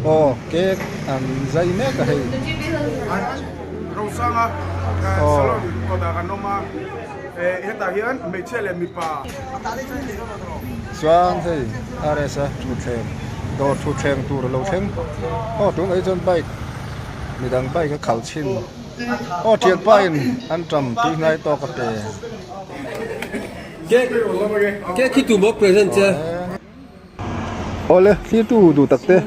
Aw cake an zai mek a hei. Rosanga salon kawtah kan awm a, hetah hian hmeichhia leh mipa. Chuan hei RS a thutthleng dawr thutthleng tur a lo thleng aw tunah hi chuan bike midang bike a khalh chhin aw thianpa in an tam tui hnai tawk a pe. Cake hi tu maw present che? Awle thlirtu duh tak te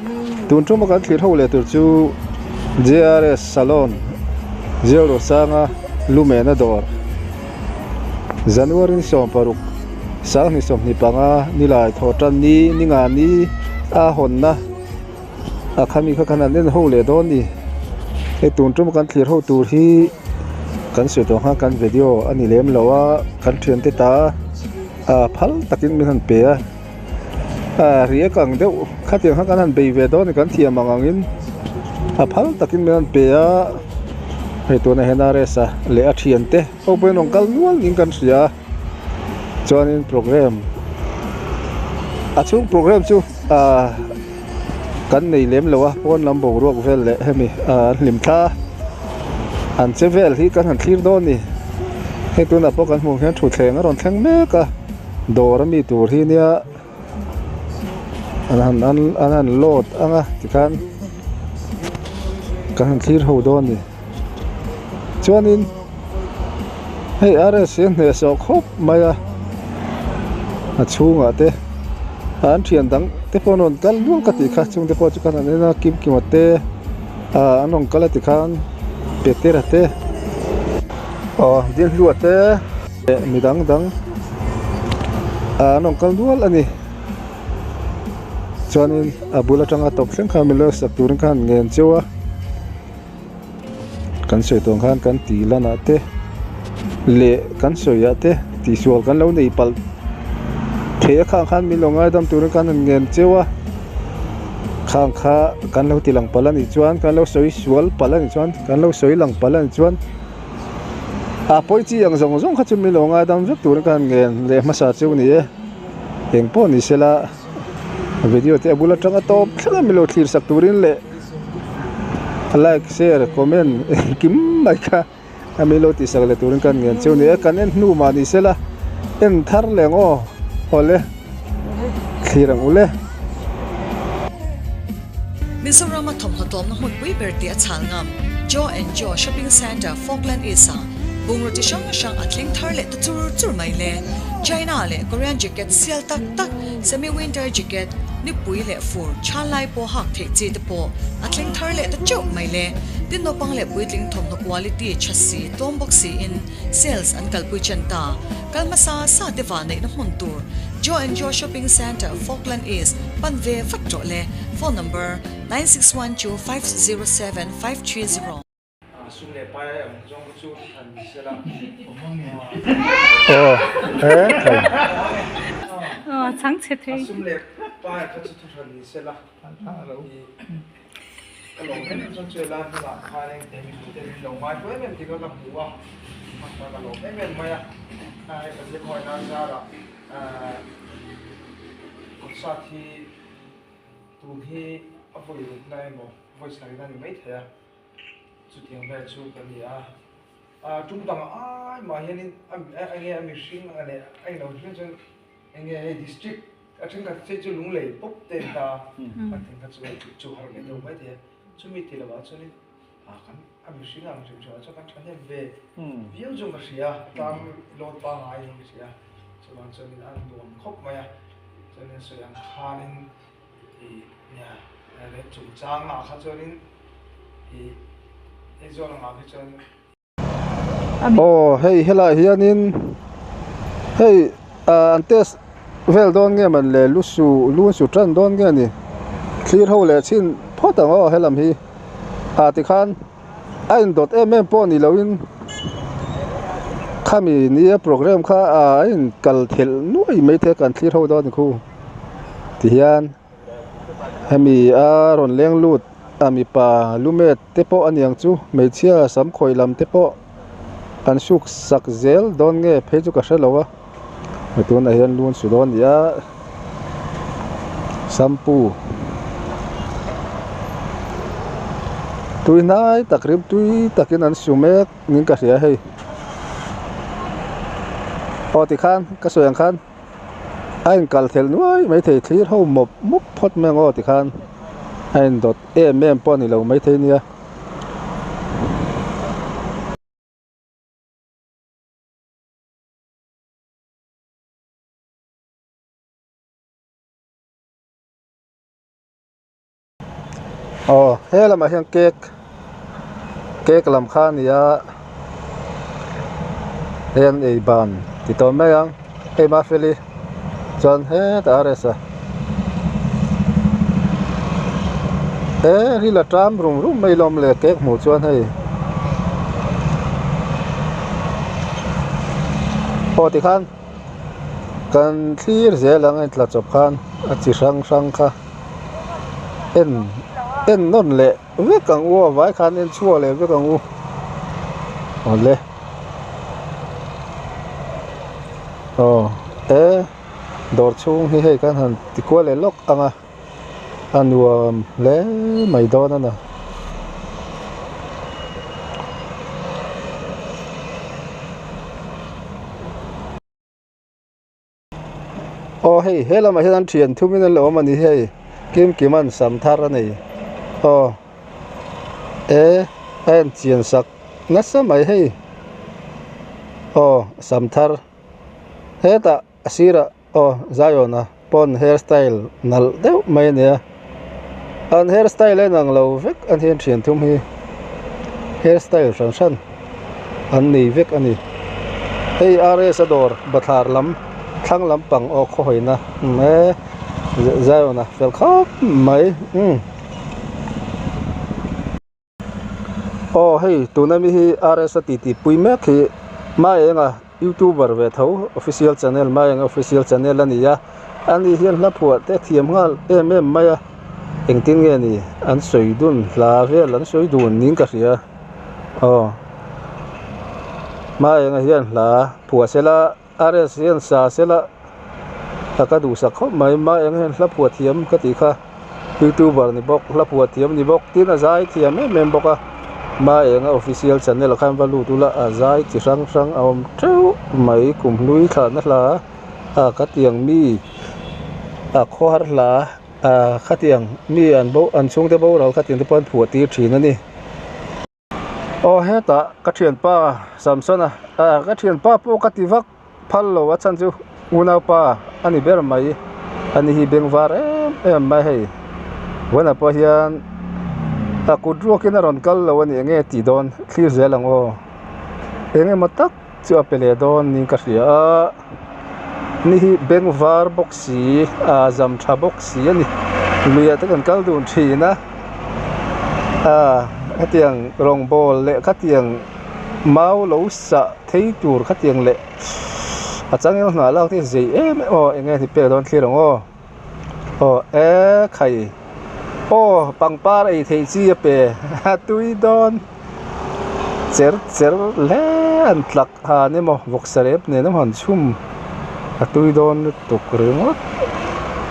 tun tuma kan thlir ho leh tur chu JRS Salon Zial Rosanga Lumena dawr January ni 16 2025 nilai thawh tan ni ni nga ni a hawnna a khami kha khan an en ho leh dawn ni hei tun tuma kan thlir ho tur hi kan sawi tawh ang khan kan video a ni lem lo a kan thiante ta ah phal takin min han pe a ah riak ang deuh khatiang kha kan han bei ve dawn a ni kan thiam ang angin a phal takin min han pe a hei tunah hian RS a leh a thiante ho pawhin rawn kal nual niin kan hria a chuanin programme a chhung programme chu ah kan nei lem lo a pawn lam boruak vel leh hemi ah an hlim thla an che vel hi kan han thlir dawn a ni hei tunah pawh kan hmuh hian thutthleng a rawn thleng mek a dawr ami tur hi nia an han an han load ang a tikhan kan han thlir ho dawn a ni chuanin hei RS hi a hnehsawh khawp mai a a chhungah te an thian dang te pawh an rawn kal nual ka tih kha chung te pawh chu khan an en a kim kima te ah an rawn kal a tikhan Petera te aw Dilhlua te leh mi dang dang ah an rawn kal nual a ni chuanin a bul atanga tawp thleng khan min lo sak turin khan ngen cheu a. Kan sawi tawh ang khan kan tih lanah te leh kan sawiah te tihsual kan lo nei palh thei a khang khan min lo ngaidam turin kan han ngen cheu a khang kha kan lo ti lang palh a nih chuan kan lo sawi sual palh a nih chuan kan lo sawi lang palh a nih chuan a pawi chi ang zawng zawng kha chu min lo ngaidam vek turin kan han ngen leh hmasa cheu a ni e eng pawh ni sela video te a bul atanga tawp thleng a min lo thlir sak turin leh. Like share comment engkim mai kha a mi lo tih sak leh turin kan ngen cheu ni e kan en hnu mah ni sela en thar leh ang aw awle thlir ang ule. Mizoram a thawmhnaw tlawmna hmunpui ber tih a chhal ngam Joe and Joe Shopping Centre Falkland East ah bungraw chi hrang hrang a thleng thar leh ta chur chur mai le. China leh Korean jacket sial tak tak semi winter jacket Nipui leh fur tha lai pawh hak theih chi te pawh a thleng thar leh ta teuh mai le. Tin naupang leh puitling thawmhnaw quality tha si tlawm bawk siin sales an kalpui chen ta. Kal hmasa sa te vah neihna hmun tur Joe and Joe Shopping Centre, Falkland East pan ve vat rawh le. Phone number, 9612507530. Sum leh pai ang zawng chu han ni sela. Aw he thei. Aw chhang chhe thei. Sum leh pai kha chu thuhran ni sela. Ka lawm em em chuan chu helai hmunah khan eng te mipui te min lo ngai hle em em tih kha ka hmu a. Ka lawm em em mai a. Hei Pathian hawina zarah concert hi tun hi a vawi rukna emaw vawi sarihna a ni maithei a. Chutiang vel chu ka ni a, tum dang ai mah hianin enge a mihring leh a inlo hliam chuan enge hei district a thenkhat phei chu lunglei pawp te an ta a thenkhat chu hei chu har leh deuh mai thei a, chumi ti lovah chuanin kan a mihring ang hrim hrim ah chuan kan thahnem ve viau chu ka hria a tlang load pangngai in ka hria chuvang chuanin a nuam khawp mai a chuanin sawi ang khanin Ih nia leh chungchang ah kha chuanin ih Aizawl ang ah khi chuan. Aw hei helaiah hianin hei ah an test vel dawn nge man le lu su lu an su tan dawn nge ni thlir ho leh chhin phawt ang aw helam hi ah tikhan a indawt em em pawh ni loin khami nia programme kha ah a inkal thelh nuai maithei a kan thlir ho dawn a ni khu. Tihian hemi a rawn leng lut a mipa lumet te pawh a niang chu hmeichhia sam khawi lam te pawh an suk sak zel dawn nge phei chu ka hre lo a hei tunah hian lu an su dawn a ni a shampoo. Tui hnai tak rim tui takin an su mek niin ka hria hei. Aw tikhan ka sawi ang khan a inkal thelh nuai maithei thlir ho mawp mawp phawt mai ang aw tikhan a indawt em em pawh a ni lo maithei nia. Aw he lamah hian cake cake lam kha a ni a hei an ei ban ti tawh mai ang hei mafeli chuan hetah a rest a he ril a ṭam rum rum mai lawm le cake hmuh chuan hei aw tikhan kan thlir zel ang a intla chawp khan a chi hrang hrang kha. En en nawn leh vek ang u a vai khan en chhuak leh vek ang u awle aw he dawr chhung hi hei kan han ti kual leh lawk ang a a nuam hle mai dawn a na. Aw hei he lamah hian an thian thum in an lo awm a ni hei kim kim an sam thar a nei aw e a en chian sak nasa mai hei aw sam thar hetah a sirah aw zaiawna pawn hair style nalh deuh mai a nia an hair style a inang lo vek a ni an thian thum hi hair style hran hran an nei vek a ni hei R S a dawr bathlar lam thlang lampang aw khaw hawina e zion a fel khawp mai umm aw hei tuna mi hi R S a titi pui mek hi Maenga youtuber ve tho official channel Maenga official channel a ni a ani hian hla phuah te a thiam nghal em em mai a engtin nge ni an sawi dun hla vel an sawi dun niin ka hria aw Maenga hian hla phuah sela R S hian sa sela a ka duhsak khawp mai Maenga hian hla phuah thiam ka tih kha youtuber ni bawk hla phuah thiam ni bawk tin a zai thiam em em bawk a Maenga official channel ah khan va lut ula a zai chi hrang hrang a awm teuh mai kum hlui thlahna hla a ka tiang mi a khawhar hla a khatiang mi an bo an chhungte boral khatiang te pawh an phuah tir thin a ni. Aw hetah ka thianpa Samsona ah ka thianpa pawh ka ti vak phal lo a chhan chu unaupa a ni ber mai a ni hi beng var em em mai hei vawiinah pawh hian a kut ruakin a rawn kal lo a ni eng nge tih dawn thlir zel ang aw eng emaw tak chu a pe leh dawn niin ka hria a ni hi beng var bawk si ah zam tha bawk si a ni luiah te kan kal dun thin a ah hetiang rawngbawl leh khatiang mau lo sah thei tur khatiang leh a changel hnah lak te hi zei em em aw eng nge ni pek dawn thlir ang aw aw e khai aw pangpar ei theih chi a pe a tui dawn cher cher hle an tlak han emaw vawksa rep nen emaw han chhum a tui dawn lutuk ringawt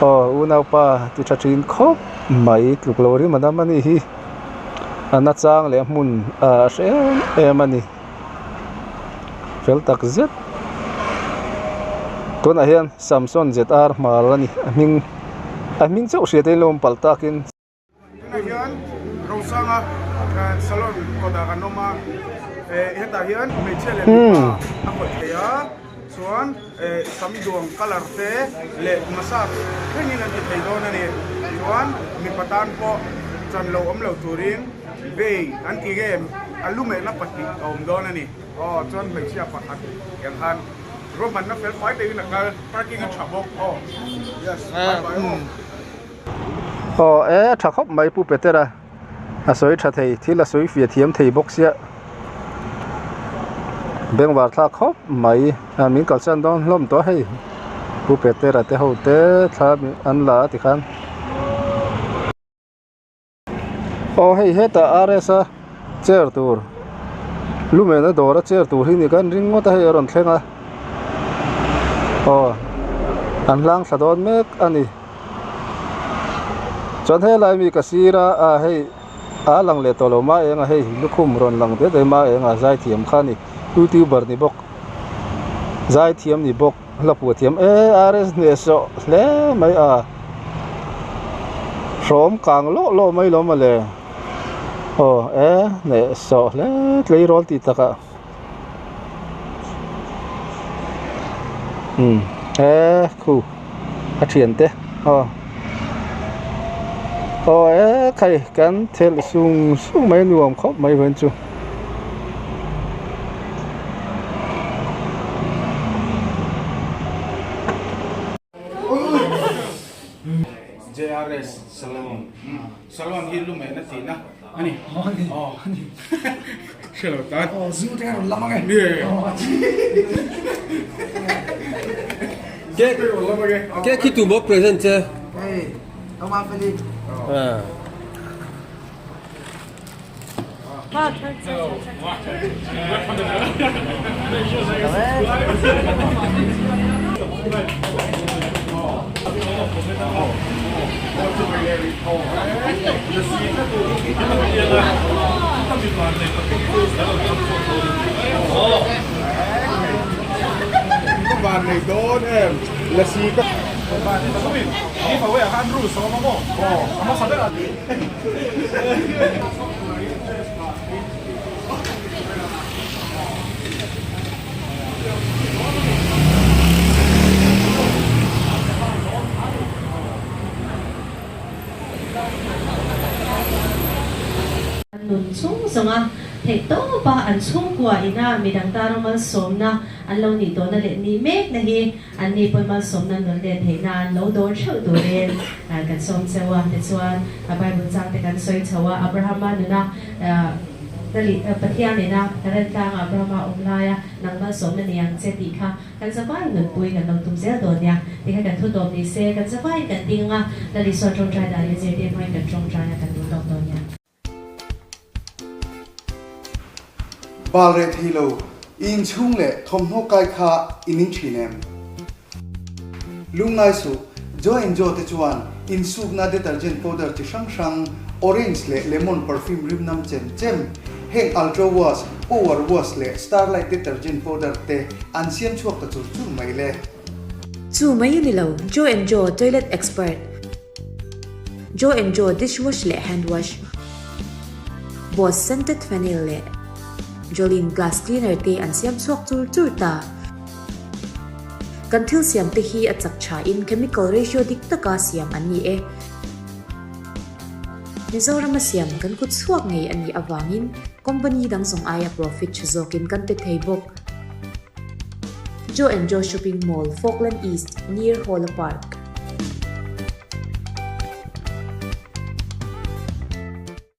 aw unaupa ti tha thin khawp mai tluk lo rim a dam a ni hi a nachang leh a hmun ah a hre em em a ni. Fel tak zet tunah hian Samson ZR hmar a ni a hming a hming chauh hriat a inlo awm palh takin. Tunah hian Rosanga salon kawtah kan awm a hetah hian hmeichhia leh mipa a khawih thei a chuan sam duang colour te leh massage thlengin an ti thei dawn a ni chuan mipa tan pawh chan lo awm lo turin Bay an ti nge a lumehna pahnih a awm dawn a ni. Aw chuan hmeichhia pakhat tiang khan ruahmanna fel fai takin a kal, parking a tha bawk aw. Yes, bye bye aw. Aw e a tha khawp mai Pu Petera a sawi tha thei thil a sawi fia thiam thei bawk sia bengvar thlak khawp mai a min kalsan dawn hlawm tawh hei Pu Petera te ho te thla an la a tikhan. Aw hei hetah R S a chair tur lumen a dawr a chair tur hi ni kan ring ngawt a hei a rawn thleng a aw an hlang thla dawn mek a ni chuan helai mi ka sir a ah hei. A lang leh tawh lo ma eng a hei lukhum rawn lang det mai ma eng a zaithiam kha a ni youtuber ni bawk zaithiam ni bawk hla phuah thiam e rs hnehsawh hle mai a hrawm kang lawh lawh mai lo mawle aw e hnehsawh hle tleirawl tih takah. Umm he khu a thian te aw aw e khai kan thelh sung sung mai nuam khawp mai vawiin chu. JRS Salon Salon hi lu mehna tihna a ni aw hre lo tan aw zu te rawn lam ange Ke ke khi tu maw present che Hei Toma Philip An nun chung zawnga theih tawpa an chhungkua ina midang tana malsawmna an lo nih tawhna leh nih mekna hi An ni pawn malsawmna nun leh theihna an lo dawn theuh turin kan sawm cheu a. Tichuan, Bible chang te kan sawi chho a, Abrahama nuna Pathian ina Rentlang Abrahama awm laia nang malsawmna ni ang che tih kha kan zavaiin nunpui kan lo tum zel dawn nia. Tikha kan thu tawp ni se, kan zavaiin kan ding anga Lal Isua tawngtai dan leh zirtir hmangin kan tawngtai a kan duh tawk dawn nia. Bal reh thei lo, i inchhung leh thawmhnaw kai kha i ning thin em? Lungngai suh, Joe and Joe te chuan insukna detergent powder chi hrang hrang, orange leh lemon perfume rim nam chem chem, heng Ultra Wash, Power Wash leh Starlight detergent powder te an siam chhuak ta chur chur mai le. Chu mai a ni lo, Joe and Joe toilet expert. Joe and Joe dishwash leh hand wash, Boss scented phenyl leh Jolene glass cleaner te an siam chhuak chur chur ta. Kan thil siam te hi a chak tha in chemical ratio dik taka siam an ni e. Mizorama siam kan kut chhuak ngei a nih avangin company dang zawng aia profit tha zawkin kan pe thei bawk. Joe and Joe Shopping Mall, Falkland East, near Hawla Park.